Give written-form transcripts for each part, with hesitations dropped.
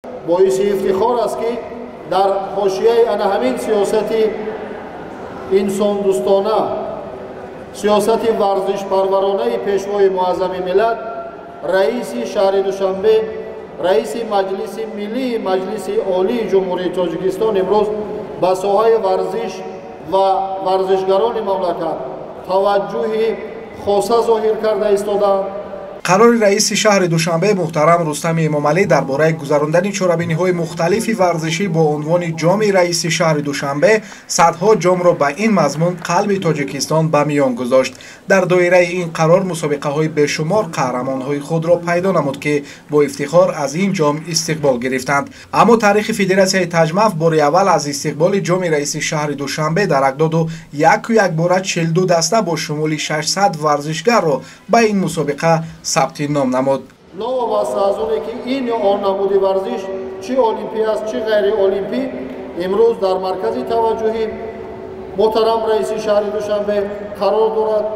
Боиси ифтихор аст, ки дар ҳошияи ана ҳамин сиёсати инсондӯстона, сиёсати варзишпарваронаи Пешвои Муаззами миллат, раиси шаҳри Душанбе, раиси Маҷлиси Миллии Маҷлиси Олии Ҷумҳурии Тоҷикистон имрӯз ба соҳаи варзиш ва варзишгарони мамлакат таваҷҷӯҳи хоса зоҳир карда истодаанд. Қарори раиси шаҳри Душанбе муҳтарам Рустами Эмомалӣ дар бораи гузарондани чорабиниҳои мухталифи варзишӣ бо унвони Ҷоми раиси шаҳри Душанбе садҳо ҷомро ба ин мазмун қалби Тоҷикистон ба миён гузошт. Дар доираи ин қарор мусобиқаҳои бешумор қаҳрамонҳои худро пайдо намуд, ки бо ифтихор аз ин ҷом истиқбол гирифтанд. Аммо таърихи Федератсияи Таҷмаф бори аввал аз истиқболи Ҷоми раиси шаҳри Душанбе дарак доду яку якбора 42 даста бо шумули 600 варзишгарро ба ин мусобиқа сабти ном намуд. Новобаста аз оне ки ин ё он намуди варзиш, чӣ олимпӣ аст, чӣ ғайриолимпӣ, имрӯз дар маркази таваҷҷӯҳи муҳтарам раиси шаҳри Душанбе қарор дорад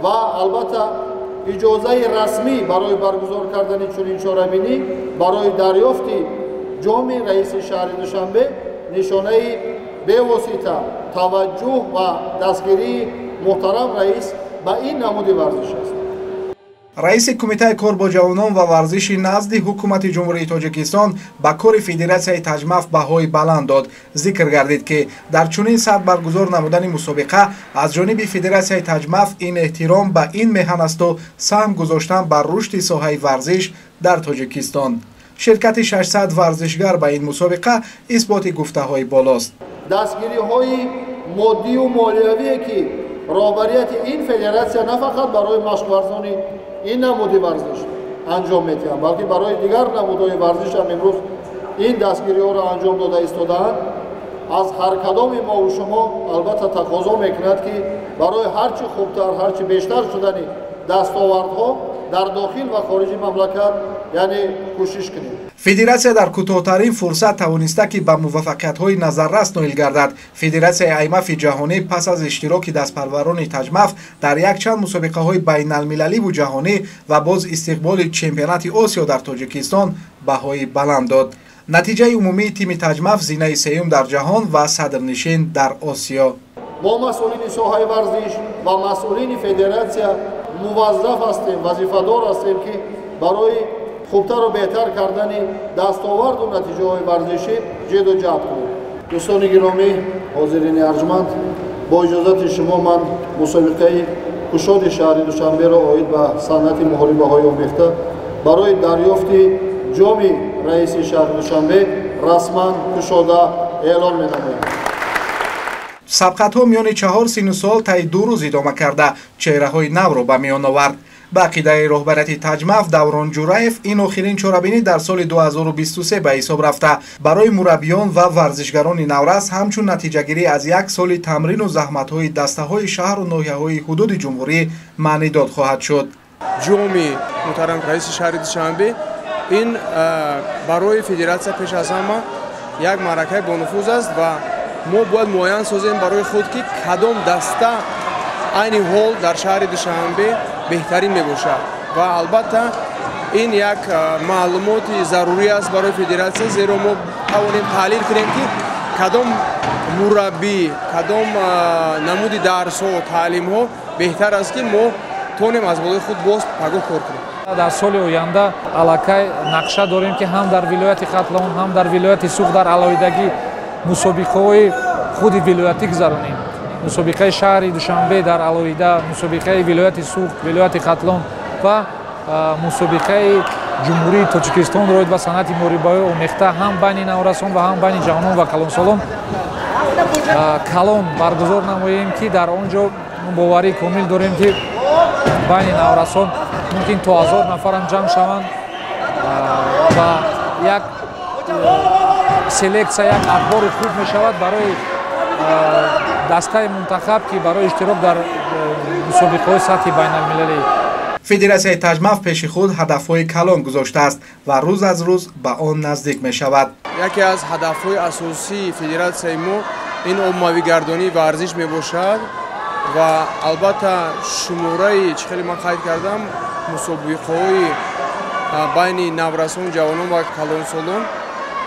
ва албатта иҷозаи расмӣ барои баргузор кардани чунин чорабинӣ барои дарёфти Ҷоми раиси шаҳри Душанбе нишонаи бевосита таваҷҷӯҳ ва дастгирии муҳтарам раис ба ин намуди варзиш аст. Раиси Кумитаи кор бо ҷавонон ва варзиши назди Ҳукумати Ҷумҳурии Тоҷикистон ба кори Федератсияи Таҷмаф баҳои баланд дод. Зикр гардид, ки дар чунин сатҳ баргузор намудани мусобиқа аз ҷониби Федератсияи Таҷмаф ин эҳтиром ба ин меҳан асту саҳм гузоштан бар рушди соҳаи варзиш дар Тоҷикистон. Ширкати 600 варзишгар ба ин мусобиқа исботи гуфтаҳои болост. Дастгириҳои моддию молиявие, ки роҳбарияти ин федератсия на фақат барои машқварзони ин намуди варзиш анҷом медиҳанд, балки барои дигар намудҳои варзиш ҳам имрӯз ин дастгириҳоро анҷом дода истодаанд, аз ҳар кадоми мову шумо албатта тақозо мекунад, ки барои ҳарчи хубтар, ҳарчи бештар шудани дастовардҳо дар дохил ва хориҷи мамлакат, яъне кӯшиш кунем. Федератсия дар кӯтоҳтарин фурсат тавониста, ки ба муваффақиятҳои назаррас ноил гардад. Федератсияи Аймафи ҷаҳонӣ пас аз иштироки дастпарварони Таҷмаф дар якчанд мусобиқаҳои байналмилаливу ҷаҳонӣ ва боз истиқболи чемпионати Осиё дар Тоҷикистон баҳои баланд дод. Натиҷаи умумии тими Таҷмаф зинаи сеюм дар ҷаҳон ва садрнишин дар Осиё. Мо, масъулини соҳаи варзиш ва масъулини федератсия, муваззаф ҳастем, вазифадор ҳастем, ки барои хубтару беҳтар кардани дастоварду натиҷаҳои варзишӣ ҷидду ҷаҳд кунем. Дӯстони гиромӣ, ҳозирини арҷманд, бо иҷозати шумо ман мусобиқаи кушоди шаҳри Душанберо оид ба санъати муҳорибаҳои омехта барои дарёфти Ҷоми раиси шаҳри Душанбе расман кушода эълон менамоям. Сабқатҳо миёни чаҳор синну сол таи 2 рӯз идома карда, чеҳраҳои навро ба миён овард. Ба ақидаи роҳбарияти Таҷмаф Даврон Ҷураев, ин охирин чорабинӣ дар соли 2023 ба ҳисоб рафта, барои мураббиён ва варзишгарони наврас ҳамчун натиҷагирӣ аз як соли тамрину заҳматҳои дастаҳои шаҳру ноҳияҳои ҳудуди ҷумҳурӣ маънидод хоҳад шуд. Ҷоми муҳтарам раиси шаҳри Душанбе ин барои федератсия пеш аз ҳама як маъракаи бонуфуз аст ва мо бояд муайян созем барои худ, ки кадом даста айни ҳол дар шаҳри Душанбе беҳтарин мебошад. Ва албатта ин як маълумоти зарурӣ аст барои федератсия, зеро мо тавонем таҳлил кунем, ки кадом мураббӣ, кадом намуди дарсҳо, таълимҳо беҳтар аст, ки мо тонем аз болои худ боз пагоҳ кор кунем. Дар соли оянда аллакай нақша дорем, ки ҳам дар вилояти Хатлон, ҳам дар вилояти Суғд дар алоҳидагӣ мусобиқаҳои худи вилоятӣ гузаронем, мусобиқаи шаҳри Душанбе дар алоҳида, мусобиқаи вилояти Суғд, вилояти Хатлон ва мусобиқаи Ҷумҳурии Тоҷикистон оид ба санъати муҳорибаҳои омехта ҳам байни наврасон ва ҳам байни ҷавонон ва калонсолон калон баргузор намоем, ки дар он ҷо боварии комил дорем, ки байни наврасон мумкин то 1000 нафарам ҷамъ шаванд ва як селексия, як ахбори хуб мешавад барои дастаи мунтахаб, ки барои иштирок дар мусобиқаҳои сатҳи байналмилалӣ. Федератсияи Таҷмаф пеши худ ҳадафҳои калон гузоштааст ва рӯз аз рӯз ба он наздик мешавад. Яке аз ҳадафҳои асосии федератсияи мо ин оммавигардонии варзиш мебошад ва албатта шумораи, чӣ хеле ман қайд кардам, мусобиқаҳои байни наврасон, ҷавонон ва калонсолон.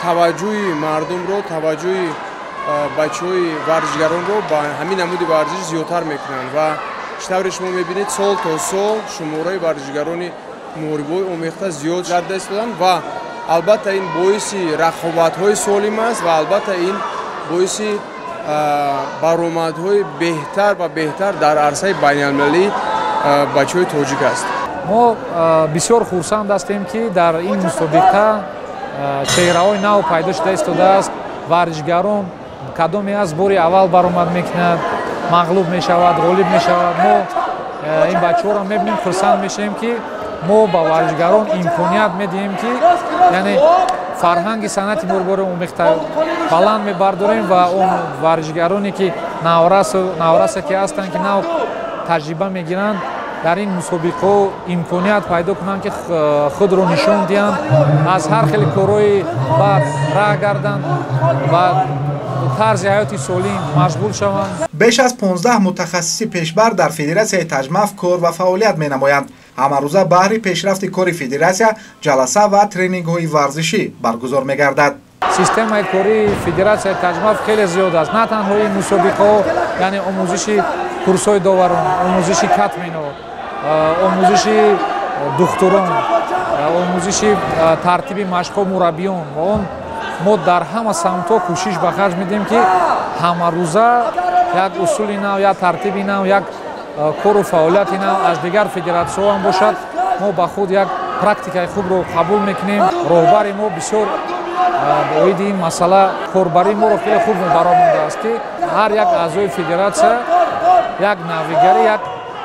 Таваҷҷӯҳи мардумро, таваҷҷӯҳи бачаҳои варзишгаронро ба ҳамин намуди варзиш зиёдтар мекунанд ва чӣ тавре шумо мебинед, сол то сол шумораи варзишгарони муҳорибаҳои омехта зиёд гардида истоданд ва албатта ин боиси рақобатҳои солим аст ва албатта ин боиси баромадҳои беҳтар ва беҳтар дар арсаи байналмилалӣ бачаҳои тоҷик аст. Мо бисёр хурсанд ҳастем, ки дар ин мусобиқа чеҳраҳои нав пайдо шуда истодааст. Варзишгарон кадоме аст бори аввал баромад мекунад, мағлуб мешавад, ғолиб мешавад. Мо ин бачаҳоро мебинем, хурсанд мешавем, ки мо ба варзишгарон имконият медиҳем, ки яъне фарҳанги санъати муҳорибаҳои омехта баланд мебардорем ва он варзишгароне ки наврасе ки ҳастанд, ки нав таҷриба мегиранд, дар ин мусобиқаҳо имконият пайдо кунанд, ки худро нишон диҳанд, аз ҳар хели корҳои бад раҳ гарданд ва тарзи ҳаёти солим машғул шаванд. Беш аз 15 мутахассиси пешбар дар Федератсияи Таҷмаф кор ва фаъолият менамоянд. Ҳамарӯза баҳри пешрафти кори федератсия ҷаласа ва тренингҳои варзишӣ баргузор мегардад. Системаи кории Федератсияи Таҷмаф хеле зиёд аст. На танҳо ин мусобиқаҳо, яъне омӯзиши курсҳои доварон, омӯзиши катмино, омӯзиши духтурон, омӯзиши тартиби машқҳо мураббиён ва он мо дар ҳама самтҳо кӯшиш ба харҷ медиҳем, ки ҳамарӯза як усули нав, як тартиби нав, як кору фаъолияти нав аз дигар федератсияҳо ҳам бошад, мо ба худ як практикаи хубро қабул мекунем. Роҳбари мо бисёр оиди ин масъала корбарии моро хеле хуб баромондааст, ки ҳар як аъзои федератсия як навигарӣ, як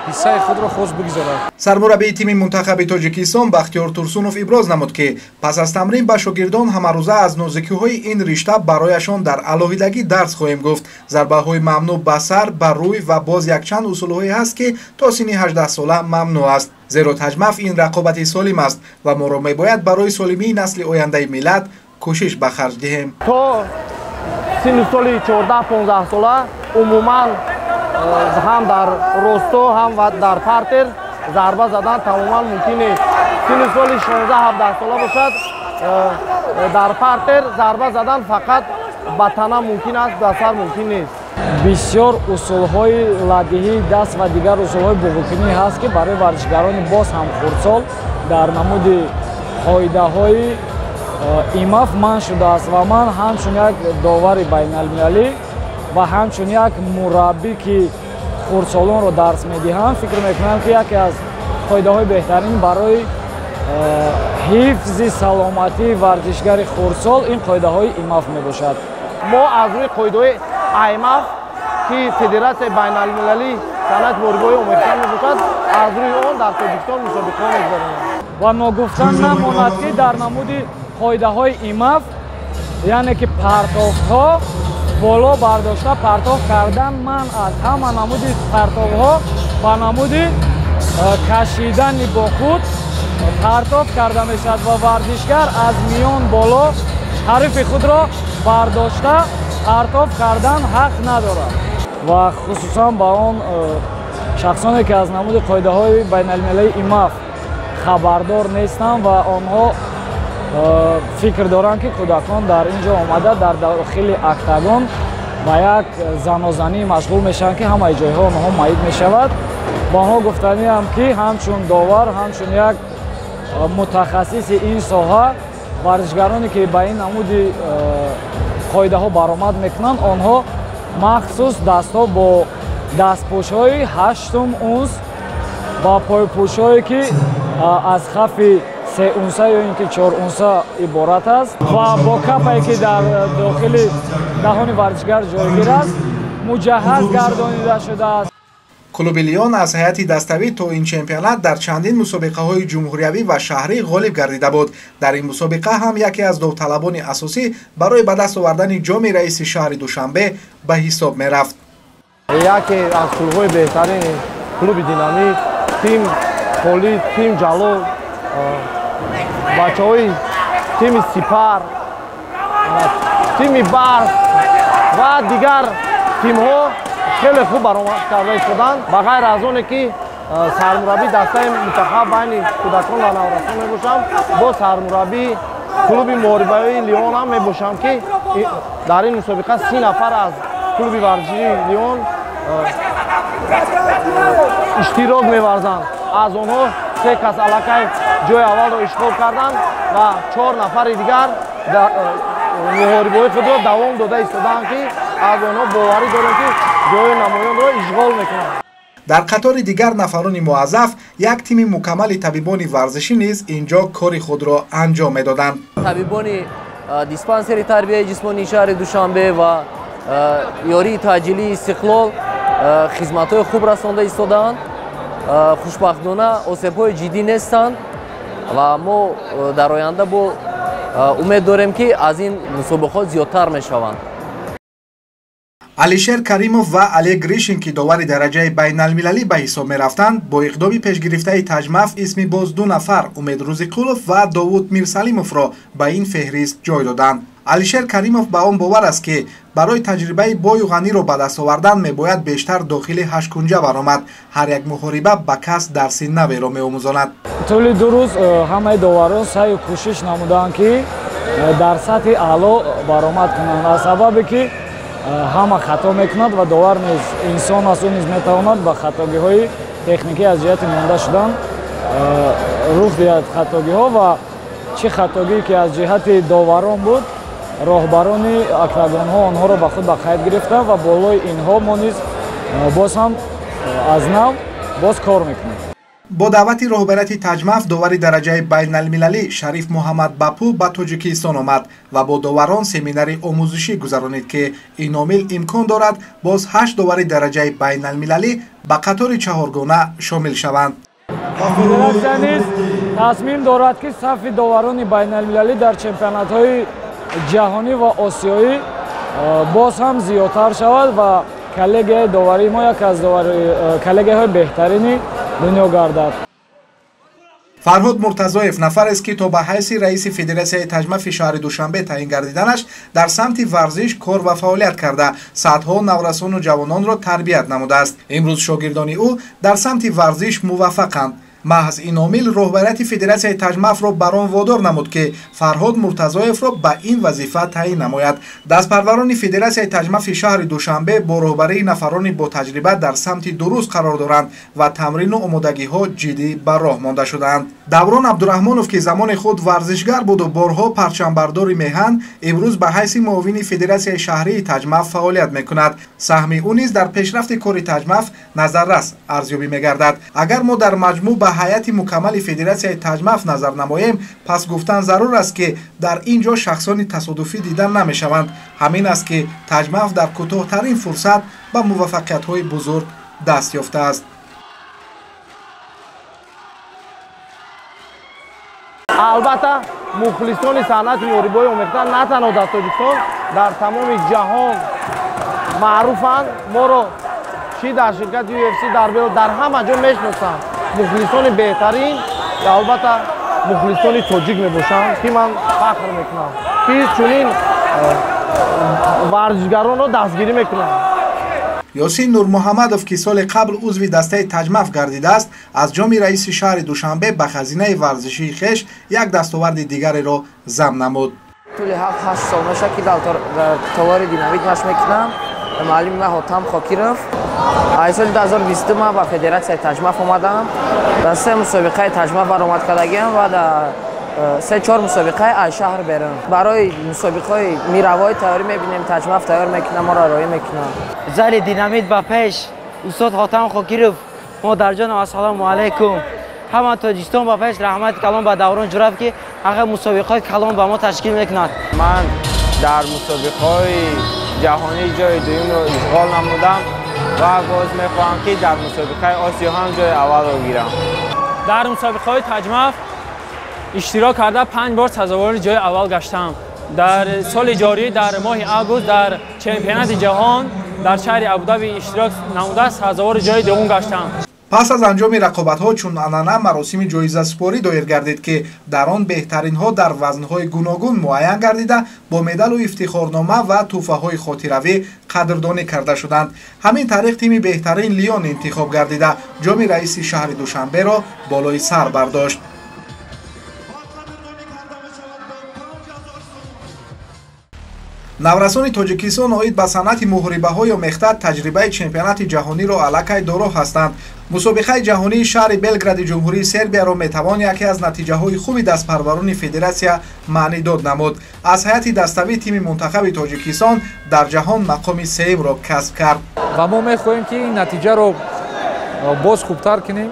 ҳиссаи худро хост бигзорад. Сармураббии тими мунтахаби Тоҷикистон Бахтиёр Турсунов иброз намуд, ки пас аз тамрин ба шогирдон ҳамарӯза аз нозикиҳои ин ришта барояшон дар алоҳидагӣ дарс хоҳем гуфт. Зарбаҳои мамнӯъ ба сар, ба рӯй ва боз якчанд усулҳое ҳаст, ки то синни 18 сола мамнӯъ аст. Зеро таҷмаф ин рақобати солим аст ва моро мебояд барои солимии насли ояндаи миллат кӯшиш ба харҷ диҳем. То синни соли 14-15 сола умуман ҳам дар росто, ҳам дар партер зарба задан тамоман мумкин нест. Синни соли 16-17 сола бошад, дар партер зарба задан фақат ба тана мумкин аст, ба сар мумкин нест. Бисёр усулҳои ладиҳии даст ва дигар усулҳои буғукунӣ ҳаст, ки барои варзишгарони боз ҳам хурдсол дар намуди қоидаҳои ИМАФ манъ шудааст ва ман ҳамчун як довари байналмилалӣ ва ҳамчун як мураббӣ, ки хурдсолонро дарс медиҳам, фикр мекунам, ки яке аз қоидаҳои беҳтарин барои ҳифзи саломатии варзишгари хурдсол ин қоидаҳои ИМАФ мебошад. Мо аз рӯи қоидаҳои ИМАФ, ки Федератсияи байналмилалии санъати муҳорибаҳои омехта мебошад, аз рӯи он дар Тоҷикистон мусобиқаҳо мегузаронем. Ва ногуфтан намонад, ки дар намуди қоидаҳои ИМАФ, яъне ки партовҳо боло бардошта партов кардан манъ аст. Ҳама намуди партовҳо ба намуди кашидани бо худ партов карда мешавад ва варзишгар аз миён боло ҳарифи худро бардошта партов кардан ҳақ надорад. Ва хусусан ба он шахсоне, ки аз намуди қоидаҳои байналмилалии ИМАФ хабардор нестанд ва онҳо фикр доранд, ки кӯдакон дар ин ҷо омада дар дохили октагон ба як занозанӣ машғул мешаванд, ки ҳамаи ҷойҳо онҳо маид мешавад. Ба онҳо гуфтаниам, ки ҳамчун довар, ҳамчун як мутахассиси ин соҳа, варзишгароне, ки ба ин намуди қоидаҳо баромад мекунанд, онҳо махсус дастҳо бо дастпӯшҳои 8 унс ва пойпӯшҳое, ки аз хафи 3 унса ё ин ки 4 унса иборат аст ва бо капае, ки дар дохили даҳони варзишгар ҷойгир аст, муҷаҳҳаз гардонида шудааст. Клуби Лион аз ҳайати даставӣ то ин чемпионат дар чандин мусобиқаҳои ҷумҳуриявӣ ва шаҳрӣ ғолиб гардида буд. Дар ин мусобиқа ҳам яке аз довталабони асосӣ барои ба даст овардани ҷоми раиси шаҳри Душанбе ба ҳисоб мерафт. Яке аз клубҳои беҳтарин клуби Динамит, тим Холид, тим Ҷалол, бачаҳои тими Сипар, тими Барс ва дигар тимҳо хеле хуб баромад карда истоданд. Ба ғайр аз оне ки сармураббии дастаи мунтахаб байни кӯдакон ва наврасон мебошам, бо сармураббии Клуби муҳорибавии Лион ҳам мебошанд, ки дар ин мусобиқа 30 нафар аз клуби варзишии Лион иштирок меварзанд. Аз онҳо 3 кас аллакай ҷои аввалро ишғол карданд ва 4 нафари дигар муҳорибаҳои худро давом дода истодаанд, ки аз онҳо боварӣ дорем, ки ҷои намоёнро ишғол мекунанд. Дар қатори дигар нафарони муаззаф як тими мукаммали табибони варзишӣ низ инҷо кори худро анҷом медоданд. Табибони диспансери тарбияи ҷисмонии шаҳри Душанбе ва ёрии таъҷилии Истиқлол хизматҳои хуб расонда истодаанд. Хушбахтона осебҳои ҷиддӣ нестанд ва мо дар оянда бо умед дорем, ки аз ин мусобиқаҳо зиёдтар мешаванд. Алишер Каримов ва Олег Гришин, ки довари дараҷаи байналмилалӣ ба ҳисоб мерафтанд, бо иқдоми пешгирифтаи Таҷмаф исми боз 2 нафар Умед Рӯзиқулов ва Довуд Мирсалимовро ба ин феҳрист ҷой доданд. Алишер Каримов ба он бовар аст, ки барои таҷрибаи бою ғаниро ба даст овардан мебояд бештар дохили ҳашткунҷа баромад. Ҳар як муҳориба ба кас дарси наверо меомӯзонад. Тӯли 2 рӯз ҳамаи доварон саъю кӯшиш намуданд, ки дар сатҳи аъло баромад кунанд, аз сабабе ки ҳама хато мекунад ва довар низ инсон аст, ӯ низ метавонад ба хатогиҳои техникӣ аз ҷиҳати монда шудан рух диҳад хатогиҳо, ва чӣ хатогие ки аз ҷиҳати доварон буд, роҳбарони октагонҳо онҳоро ба худ ба қайд гирифта ва болои инҳо мо низ боз ҳам аз нав боз кор мекунем. Бо даъвати роҳбарияти Таҷмаф довари дараҷаи байналмилалӣ Шариф Муҳаммад Бапу ба Тоҷикистон омад ва бо доварон семинари омӯзишӣ гузаронид, ки ин омил имкон дорад боз 8 довари дараҷаи байналмилалӣ ба қатори чаҳоргона шомил шаванд. Федератсия низ тасмим дорад, ки сафи доварони байналмилалӣ дар чемпионатҳои ҷаҳонӣ ва осиёӣ боз ҳам зиёдтар шавад ва коллегияи доварии мо як аз коллегияҳои беҳтарини дунё гардад. Фарҳод Муртазоев нафарест, ки то ба ҳайси раиси Федератсияи Таҷмафи шаҳри Душанбе таъин гардиданаш дар самти варзиш кор ва фаъолият карда, садҳо наврасону ҷавононро тарбият намудааст. Имрӯз шогирдони ӯ дар самти варзиш муваффақанд. Маҳз ин омил роҳбарияти Федератсияи Таҷмафро бар он водор намуд, ки Фарҳод Муртазоевро ба ин вазифа таъин намояд. Дастпарварони Федератсияи Таҷмафи шаҳри Душанбе бо роҳбарии нафарони ботаҷриба дар самти дуруст қарор доранд ва тамрину омодагиҳо ҷиддӣ ба роҳ монда шудаанд. Даврон Абдураҳмонов, ки замони худ варзишгар буду борҳо парчамбардори меҳан, имрӯз ба ҳайси муовини Федератсияи шаҳрии Таҷмаф фаъолият мекунад. Саҳми ӯ низ дар пешрафти кори Таҷмаф назаррас арзёбӣ мегардад. Агар мо дар маҷмӯъ ба ҳайати мукаммали Федератсияи Таҷмаф назар намоем, пас гуфтан зарур аст, ки дар ин ҷо шахсони тасодуфӣ дида намешаванд. Ҳамин аст, ки Таҷмаф дар кӯтоҳтарин фурсат ба муваффақиятҳои бузург даст ёфтааст. Албатта, мухлисони санъати муҳорибаҳои омехта на танҳо дар Тоҷикистон, дар тамоми ҷаҳон маъруфанд. Моро чӣ дар ширкати UFC, дар Белл, дар ҳама ҷо мешиносанд. Мухлисони беҳтарин ва албатта мухлисони тоҷик мебошанд, ки ман фахр мекунам, ки чунин варзишгаронро дастгирӣ мекунанд. Ёсин Нурмуҳаммадов, ки соли қабл узви дастаи Таҷмаф гардидааст, аз ҷоми раиси шаҳри Душанбе ба хазинаи варзишии хеш як дастоварди дигареро зам намуд. Тӯли 7-8 сол мешавад, ки дар толори Динамит машқ мекунам. Муаллими ман Ҳотам Хокиров. Аз соли 2022 ман ба Федератсияи Таҷмаф омадам. Дар 3 мусобиқаи Таҷмаф баромад кардагиам ва дар 3-4 мусобиқаи аз шаҳр берун. Барои мусобиқаҳои мировой тайёрӣ мебинем, Таҷмаф тайёр мекунам, моро роҳӣ мекунам. Зали Динамит ба пеш, устод Ҳотам Хокиров, модарҷонам, ассалому алайкум. Ҳама Тоҷикистон ба пеш, раҳмати калон ба Даврон Ҷураб, ки ҳаққи мусобиқаҳои калон ба мо ташкил мекунад. Ман дар мусобиқаҳои ҷаҳонӣ ҷои дуюмро ишғол намудам ва боз мехоҳам, ки дар мусобиқаи Осиё ҳам ҷои аввалро гирам. Дар мусобиқаҳои Таҷмаф иштирок карда 5 бор сазовори ҷои аввал гаштам. Дар соли ҷорӣ дар моҳи август дар чемпионати ҷаҳон дар шаҳри Абудаби иштирок намуда сазовори ҷои дуюм гаштам. Пас аз анҷоми рақобатҳо чун анъана маросими ҷоизасупорӣ доир гардид, ки дар он беҳтаринҳо дар вазнҳои гуногун муайян гардида бо медалу ифтихорнома ва тӯҳфаҳои хотиравӣ қадрдонӣ карда шуданд. Ҳамин тариқ тими беҳтарин Лион интихоб гардида ҷоми раиси шаҳри Душанберо болои сар бардошт. Наврасони Тоҷикистон оид ба санъати муҳорибаҳои омехта таҷрибаи чемпионати ҷаҳониро аллакай доро ҳастанд. Мусобиқаи ҷаҳонии шаҳри Белгради Ҷумҳурии Сербияро метавон яке аз натиҷаҳои хуби дастпарварони федератсия маънидод намуд. Аз ҳайати даставии тими мунтахаби Тоҷикистон дар ҷаҳон мақоми сеюмро касб кард. Ва мо мехоҳем, ки ин натиҷаро боз хубтар кунем.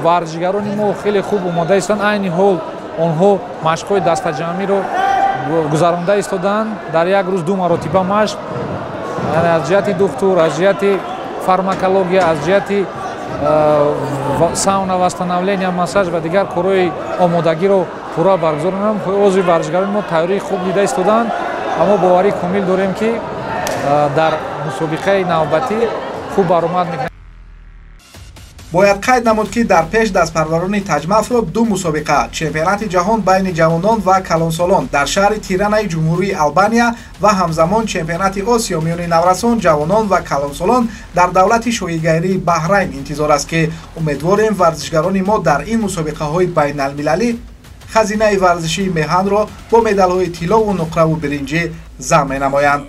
Варзишгарони мо хеле хуб омода истанд. Айни ҳол онҳо машқҳои дастаҷамъиро гузаронда истодаанд. Дар як рӯз ду маротиба машқ, аз ҷиҳати духтур, аз ҷиҳати фармакология, аз ҷиҳати сауна, восстановления, массаж ва дигар корҳои омодагиро пурра баргузор менамоем. Ҳозир варзишгарони мо тайёрии хуб дида истодаанд ва мо боварии комил дорем, ки дар мусобиқаи навбатӣ хуб баромад мекунанд. Бояд қайд намуд, ки дар пеш дастпарварони Таҷмафро ду мусобиқа: чемпионати ҷаҳон байни ҷавонон ва калонсолон дар шаҳри Тиранаи Ҷумҳурии Албания ва ҳамзамон чемпионати Осиё миёни наврасон, ҷавонон ва калонсолон дар давлати шоҳигарии Баҳрайн интизор аст, ки умедворем, варзишгарони мо дар ин мусобиқаҳои байналмилалӣ хазинаи варзишии меҳанро бо медалҳои тиллову нуқраву биринҷӣ зам менамоянд.